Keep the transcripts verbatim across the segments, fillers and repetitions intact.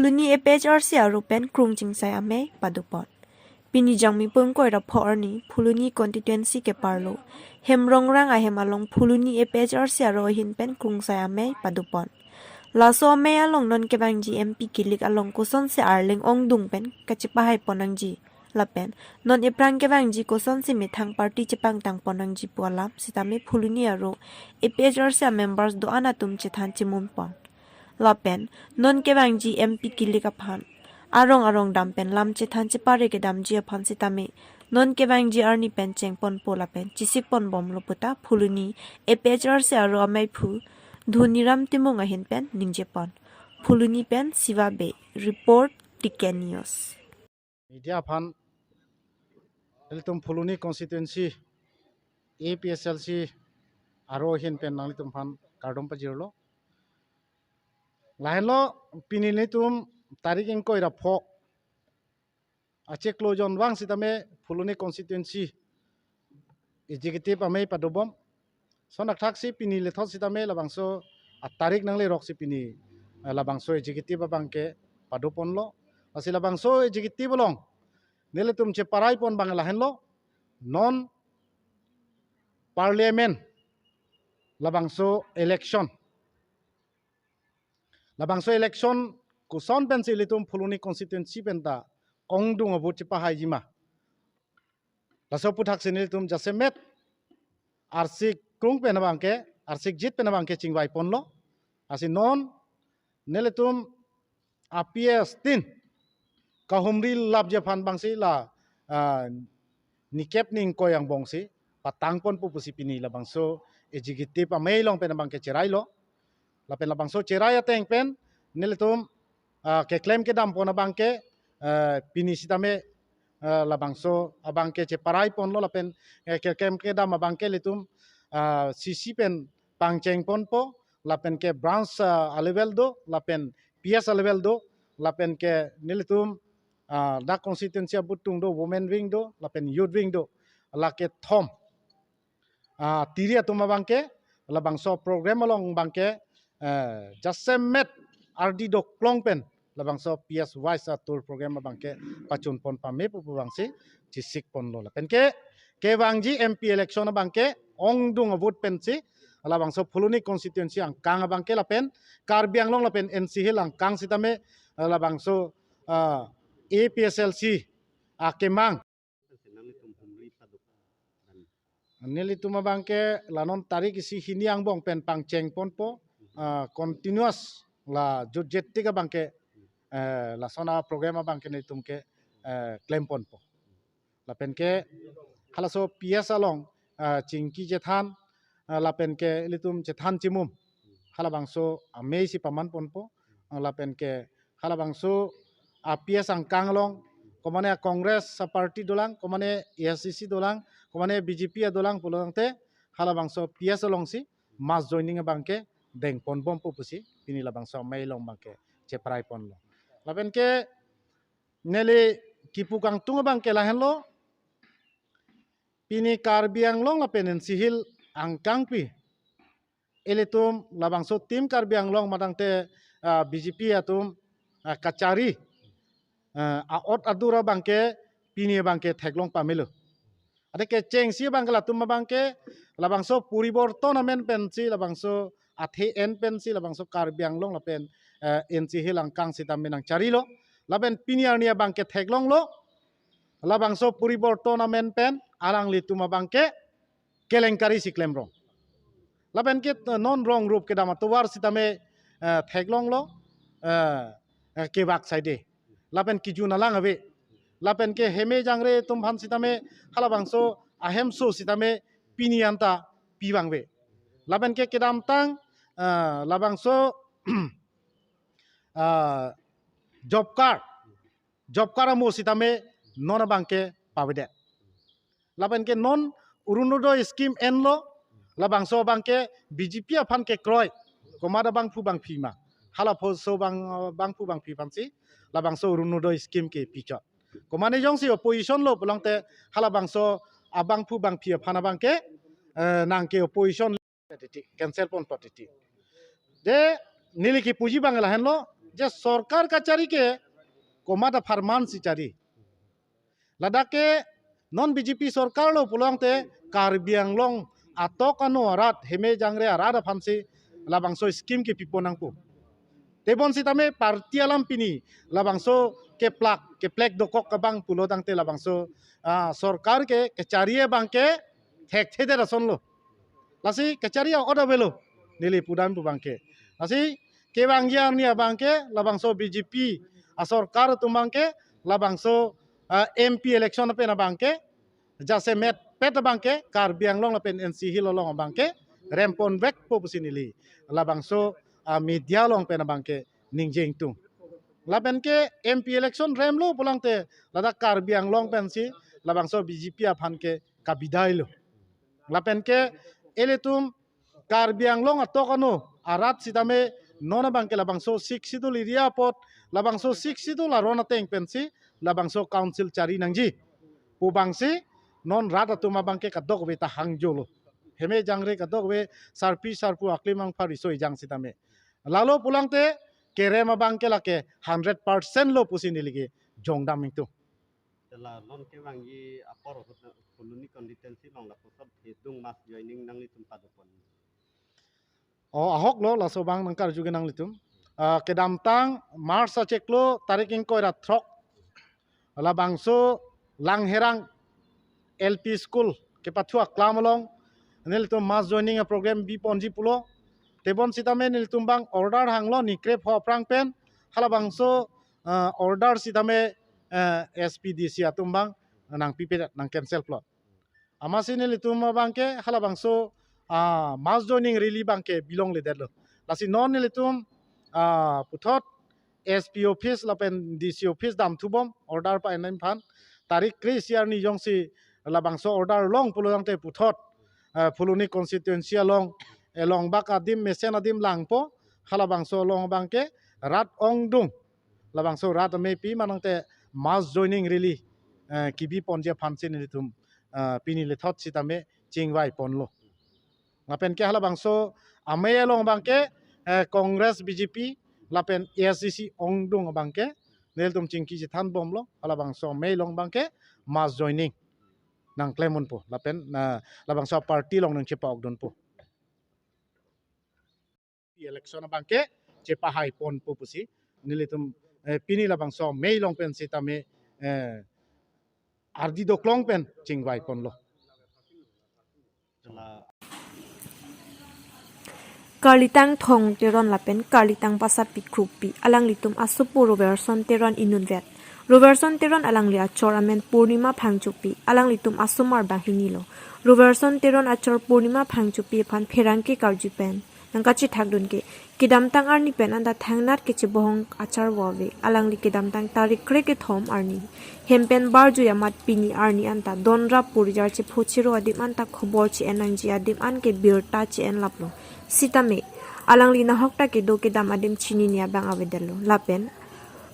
Phuloni A P H R C aro pen krung chingsai amei padopon. Pini Jangmi pu ingkoi ra pho arni Phuloni constituency keparlo Hemrongrang ahem along Phuloni A P H R C aro ahin pen krungsai amei padopon. Laso amei along non kevangji M P kilik along kosonsi arleng ongdung pen kachepahaipon nangji lapen non ephrang kevangji kosonsi methang party chepangtangpon nangji pu alam sitame Phuloni aro A P H R C a members do-an atum chethan chemunpon. Lapen non kevangji M P kilik aphan arong arong dam pen lam chethan chepare kedamji aphan sitame non kevangji arni pen chengponpo lapen chesikponbomlo puta Phuloni A P H R C aro ameiphu Dhoniram Timung ahin pen ningjepon. Phuloni pen Siva Bey, report T K News. Media aphan nelitum Phuloni constituency A P H L C aro ahin pen nanglitum aphan kardom pajirlo. Lahenlo pini nelitum tarik ingkoi ra pho achiklo jonvang sitame Phuloni constituency executive amei padobom. Lason athaksi pini lethot sitame labangso atarik nangleroksi pini, eh, labangso executive abangke padoponlo. Lasi labangso executive along nelitum cheparaipon abang lahenlo. Non parliament labangso election. Labangso election koson pensi ilitum Phuloni constituency penta ongdung a-vote chepahaiji ma. Laso aphuthaksi nelitum jasemet arsik krung pen abangke, arsik jit pen abangke chingvaiponlo. Lasi non nelitum a-P S tin kahumri lapji aphan abangsi la, ah, nikep ni ingkoi angbongsi patangponpo pusi pini labangso executive amei along pen abangke cherailo. Lapen labangso cherai ateng pen nelitum, ah, keklem kedampon abangke, ah, pini sitame, ah, labangso abangke cheparaiponlo lapen, eh, keklem kedam abangke ilitum, ah, C C pen pangchengponpo lapen ke branch, ah, a-level do lapen P S a-level do lapen ke nelitum, ah, dak constituency abutung do, women wing do lapen youth wing do, lake thom, ah, tiri atum abangke labangso program along abangke, eh, jasemet ardi doklong pen labangso P S wise a-tour program abangke pachunpon pamepo pu abangsi chesikponlo. Lapen ke kevangji M P election abangke ongdung a-vote pensi labangso Phuloni constituency angkang abangke lapen Karbi Anglong lapen N C Hill angkang sitame, eh, labangso, ah, A P H L C akemang. Nelitum abangke la non tarik isi hini angbong pen pangchengponpo, ah, continuous la jutjet tik abangke, eh, lason a-program abangke nelitum ke, eh, klemponpo. Lapen ke halaso P S along, ah, chingki chethan, ah, lapen ke ilitum chethan chimum halabangso amei si pamanponpo, ah, lapen ke halabangso a-P S angkang along, komane a-Congress a-party dolang, komane A I C C dolang, komane B J P adolang pulotangte halabangso P S alongsi mass joining abangke dengponbompo pusi pini labangso amei along abangke cheparaiponlo. Lapen ke neli kipu kangtung abangke lahenlo, pini Karbi Anglong lapen N C Hill angkangpi ilitum labangso Team Karbi Anglong matangte, ah, B J P atum, ah, kachari, ah, a-ot adur abangke pini abangke theklong pamelo. Ade kechengsi abangke latum abangke labangso poriborton amen pensi labangso athe en pensi labangso Karbi Anglong lapen, eh, N C Hill angkang sitame nangcharilo. Lapen pini arni abangke theklonglo. Labangso poriborton amen pen alanglitum abangke kelengkari si klemrong. Lapen ke, eh, non rong rup kedam atovar sitame, eh, theklonglo, eh, eh, kevak saide. Lapen kejun alang ave. Lapen ke heme jangre atum aphan sitame halabangso ahemso sitame pini anta pivangve. Lapen ke kedamtang, eh, labangso, eh, job card, job card amo sitame non abangke pavedet. Lapen ke non Orunodoi scheme enlo, labangso abangke B J P aphan kekroi, komat abangphu bangphi ma, halabangso abang, abangphu bangphi aphansi labangso Orunodoi scheme kepichot. Komane jongsi opposition lo pulotangte halabangso abangphu bangphi aphan abangke, eh, nangke opposition titi, cancel ponpo titi. De, neli kipuji abang lahenlo, Je sorkar kachari ke komat apharman si chari. Ladak ke non B J P sorkar lo pulote Karbi Anglong atok ano arat, heme jangre arat aphan si labangso scheme kepipon nangpo. Tebon sitame party alam pini labangso keplak keplek dokok abang pulo tangte labangso ah, sorkar ke kachari abang ke thekthedet ason lo. Lasi kachari a-ot avelo neli pudam pu abang ke. Lasi kevangji arni abang ke labangso B J P asorkar atum abang ke labangso ah, M P election pen abang ke jasemet pet abang ke Karbi Anglong lapen N C Hills along abang ke rempon vekpo pusi neli labangso ah, media along pen abang ke ningje ingtung. Lapen ke M P election remlo pulangte ladak Karbi Anglong pensi labangso B J P aphan ke kabidai lo. Lapen ke ilitum Karbi Anglong atok ano arat sitame non abang ke labangso Sixth Schedule area apot labangso Sixth Schedule aron ateng pensi labangso council chari nangji pu abang si non rat atum abang ke kadokave ta hangjo lo. Heme jangre kadokave sarpi sarpo aklimang phari so ejang sitame. Lalo pulangte kerem abang ke lake hundred percent lo pusi neli ke jongdam ingtung. Tela non kevangji apor ahut na Phuloni constituency along lapuson thedung mass joining nanglitum padopon. O ahok lo laso abang nangkarju ke nanglitum. Ah, kedamtang March achiklo tarik ingkoi ra throk labangso Langherang L P School kepathu aklam along nelitum mass joining a program biponji pulo. Tebon sitame nelitum abang order hanglo ni krep ho aphrang pen halabangso ah, order sitame ah, S P D C atum abang nangpipe nang cancel plot. Amatsi nelitum abang ke halabangso ah, mass joining rally abang ke bilongledetlo. Lasi non nelitum ah, puthot S P office lapen D C office damthubom order pa-en aphan. Tarik kre-isi arni jongsi labangso order long pulo tangte puthot ah, Phuloni constituency along elong bak adim mesen adim langpo halabangso along abang ke rat ongdung labangso rat amepi manangte mass joining rally eh, kebiponji aphan si nelitum eh, pini lethot sitame chingvai ponlo. Lapen ke halabangso amei along abang ke eh, Congress B J P lapen A S D C ongdung abang ke nelitum chingki chethan bomlo halabangso amei along abang ke mass joining nangklem unpo lapen na labangso party along nangchepa-okdunpo. Election abang ke chepahai ponpo pusi nelitum eh, pini labangso amei along pen sitame eh, ardi doklong pen chingvai ponlo. Karlitang Thong Teron lapen Karlitang Pasapi Kropi alanglitum asopo Roberson Teron inutvet. Roberson Teron alangli achor amen Purnima Phangchopi, alanglitum asomar banghini lo. Roberson Teron achor Purnima Phangchopi aphan pherangke karju pen nangkachethakdun ke, kedamtang arni pen anta thangnat kechebohong achar ave. Alangli kedamtang tarik kre-kethom arni hem pen barjui amat pini arni anta don ra purijar chepho chero adim anta khobor che-en nangji adim an ke birta che-en laplo. Sitame alangli nahok ta kedo kedam adim chinine abang avedetlo. Lapen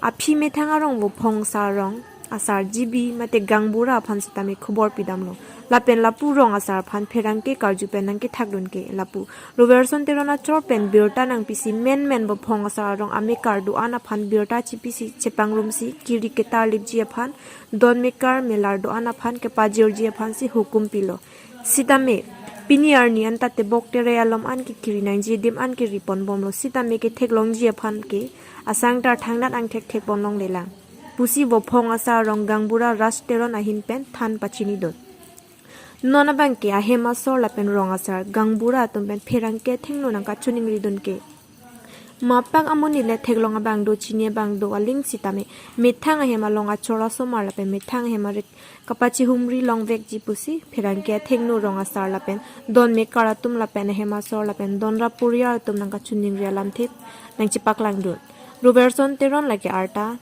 aphi methang arong vo Phongsa rong asar G B mate Gangbura aphan sitame khobor pidamlo. Lapen lapu rong asar aphan pherangke karju pen nangkethakdun ke lapu Roberson Teron achor pen birta nangpisi menmen vo Phongsa arong amekar do-an aphan birta chepisi chepangrumsi kiri ketarlipji aphan don mekar melar do-an aphan kepajirji aphan si hukum pilo. Sitame pini arni anta tebok tere alom an ke kiri nangji adim an ke ri ponbomlo. Sitame ketheklongji aphan ke asang tar thangnat angthek thek ponlonglelang pusi vo Phongsa arong Gangbura Ras Teron ahin pen than pachinidun. Non abang ke ahem asor lapen rong asar Gangbura atum pen pherangke athengno nangkachoningridun ke, mapang amonit le theklong abang do, chini abang do aling sitame methang ahem along achor asomar lapen methang ahem arit kapachihumri longvekji pusi pherangke athengno rong asar lapen don mekar atum lapen ahem asor lapen don ra puriar atum nangkachoningri alamthe nangchepaklangdun. Roberson Teron lake arta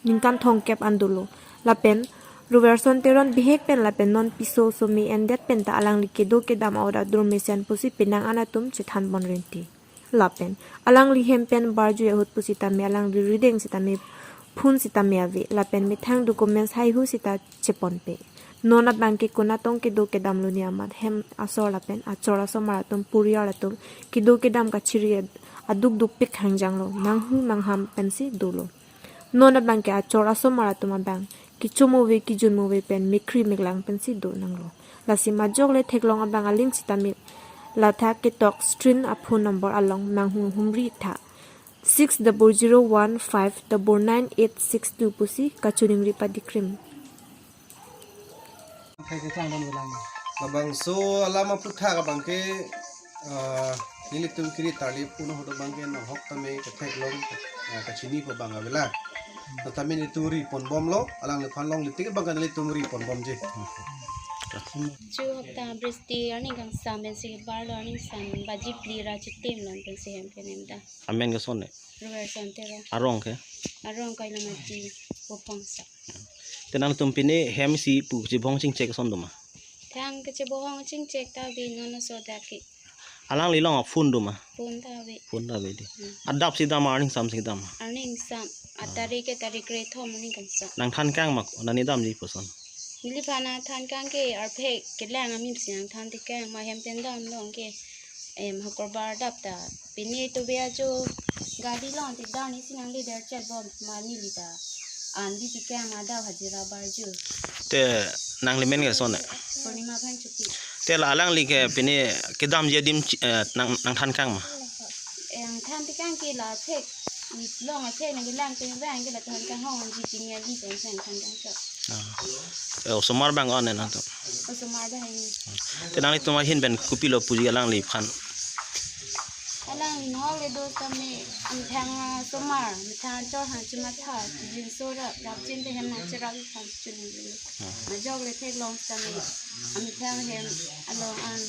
ningkan thomkep an dolo. Lapen Roberson Teron bihek pen lapen non piso so me-endet pen ta alangli kedo kedam a-ot ador mesen pusi penang an atum chethan pon renti. Lapen alangli hem pen barjui ahut pusitame alangli rideng sitame phun sitame ave. Lapen methang documents haihu sita cheponpe. Non abang ke konatong kedo kedamlo ne amat hem asor lapen achor asomar atum puriar atum kedo kedam kachiri aduk dukpik hangjanglo, manghu mangham pensi dolo. Non abangke achor asomar atum abang kechom ave kejun ave pen mekri meklang pensi do nanglo. Lasi majok le theklong abang aling sitame la athak ketok screen a phone number along manghu humri tha, six double zero one five double nine eight six two pusi kachiningri padikrim. Thek kechang dam gelang. Labangso alam aphuthak abangke, ah, nelitum kiri tarli puno hodo abangke nonghok tame ketheklong, ah, kachini pu abang avela. Tame nelitum ri ponbomlo, alangliphan longle tik abangke nelitum ri ponbomji. Chu hapta Bristi arni kangsam pensi barlo, arni sam baji phli ra chitim long pensi hem pen hem ta. Amen ke son ne? Roberson Terang. Arong ke? Arong Kailamati, Bopongsa. Te nangtum pini hem isi pu chibong chingchek son do ma? Thang kechibong chingchek ta ave, non so dak ke. Alangli along phone do ma? Phone ta ave. Phone ta ave di. Hmm. Adap si dam, arni sam si dam? Arni sam. Atarik ke tarik kre thom arni kangsam. Nangthan kang ma, nani damji puson? Neliphan than kang ke arphek kelang amim si nangthan tik kang, ma hem pen damlong ke, em, hakorbar dap ta. Pini tu bia chu gari long tik dam isi nangli der chet bom ma neli ta an di tik kang ma dau hajira barju. Te nangli men ke son ne? Purnima Phangchopi. Te la alangli ke pini kedamji adim chi-, eh, nang, nangthan kang ma? Em, than tik kang ke la phek, long aphek nangkelang pen abang ke la than kang hong ji pini ali pen si nangthan kang cho. Ah. Eh, osomar abang on ne nangtum? Osomar abang ini. Te nanglitum ahin pen kopilo puji alangliphan? Alangli nonghok le do tame, amethang asomar, amethang achor hang chimatha, chijinso ra, rapchin te hem nangcherap aphan chuningri. Majok le theklong tame, amethang hem along an,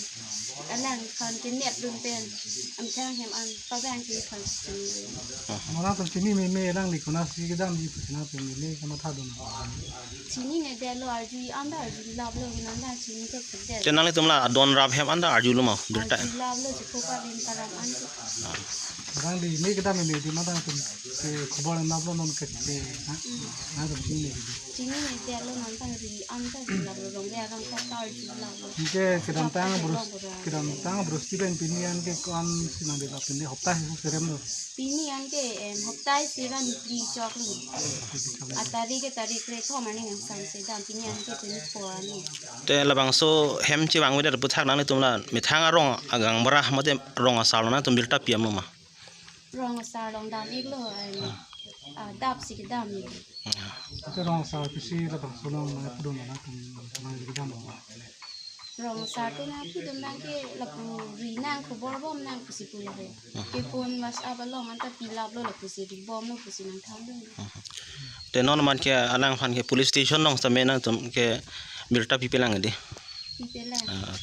alangphan kenep dun pen, amethang hem an pabang ke aphan chuningri. Mara to chini meme alangli konatsi kedamji pusi nangtum meme kamatha dun. Chinine detlo, arju-i an ta arjulaplo, non ta chini thekthedet. Te nanglitum la adon rap hem an ta arjulo ma, birta? Arjulaplo, chikho pa din param an ke. Alangli ne kedam meme di ma nangtum ke khobor laplo non ke, ha? Nangtum chinine. Chinine detlo, non ta ri an ta arjulaplo, longle arong ta ta arjulaplo. Anke kedamtang Bros-, kedamtang Bristi pen pini an ke ko-ansi nangdetlo, pini hopta isi serem lo? Pini an ke, em, hopta isi ra ni phli choklo. Atarik ke tarik kre thom arni kangsam si dam, pini an ke pini pho arni. Te labangso hem chevang avedet aphuthak nanglitum la methang arong agang bara mate rong asar lo nangtum birta pi-etlo ma? Rong asar along dam-iklo, em, adap si kedam-ik. Te rong asar pusi labangso along nangpudun nangtum nangkedam. Rong asar atum nangpudun abang ke lapu ri nang khobor bom nang pusi pu lo he. Ke phone WhatsApp along an ta pilaplo, lapusi ri bomlo pusi nangthan dun. Te non amat ke alangphan ke police station along tame nangtum ke birta pipelang di? Pipelang. Ah.